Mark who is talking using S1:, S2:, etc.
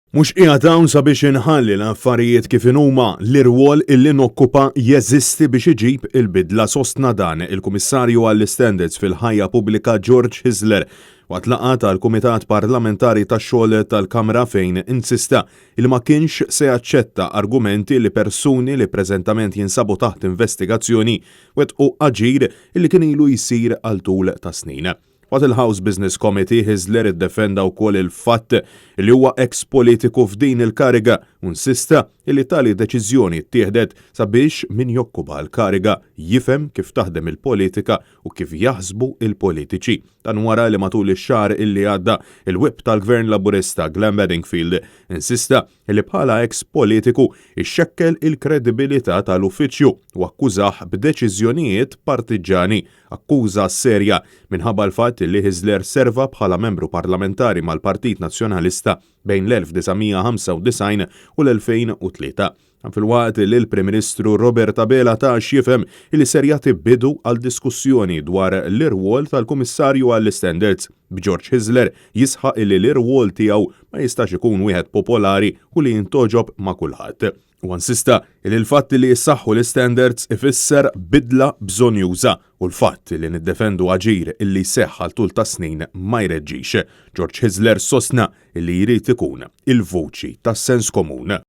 S1: Mhux qiegħed hawn sabiex inħalli l-affarijiet kif inhuma, l-irwol illi nokkupa jeżisti biex iġib il-bidla, sostna dan il-Kummissarju għall-Istandards fil-Ħajja Pubblika George Hyzler waqt laqgħa tal-Kumitat Parlamentari tax-Xogħol tal-Kamra fejn insista li ma kienx se jaċċetta argumenti li persuni li preżentament jinsabu taħt investigazzjoni wettqu aġir illi kien ilu jsir għal tul ta' snin. Waqt il-House Business Committee, Hyzler iddefenda wkoll il-fatt li huwa eks politiku f'din il-kariga u insista li tali deċiżjoni ttieħdet sabiex min jokkupa l-kariga jifhem kif taħdem il-politika u kif jaħsbu il-politiċi. Dan wara li matul ix-xahar illi għadda il-Whip tal-Gvern Laburista Glenn Bedingfield insista li bħala eks politiku ixxekkel il-kredibilità tal-uffiċċju u akkużah b'deċiżjonijiet partiġġani. Akkuża serja minħabba l-fatt li Hyzler serva bħala membru parlamentari mal-Partit Nazzjonalista bejn l-1995 u l-2003. Dan filwaqt li l-Prim Ministru Robert Abela ta x'jifhem li ser jagħti bidu għal diskussjoni dwar l-irwol tal-Kummissarju għall-Istandards, b'George Hyzler jisħaq li l-irwol tiegħu ma jistax ikun wieħed popolari u li jintogħġob ma' kulħadd. U insista li l-fatt li jissaħħu l-istandards ifisser bidla bżonjuża u l-fatt li niddefendu aġir illi seħħ għal tul ta' snin ma jreġġix. George Hyzler sostna li jrid ikun il-vuċi tas-sens komun.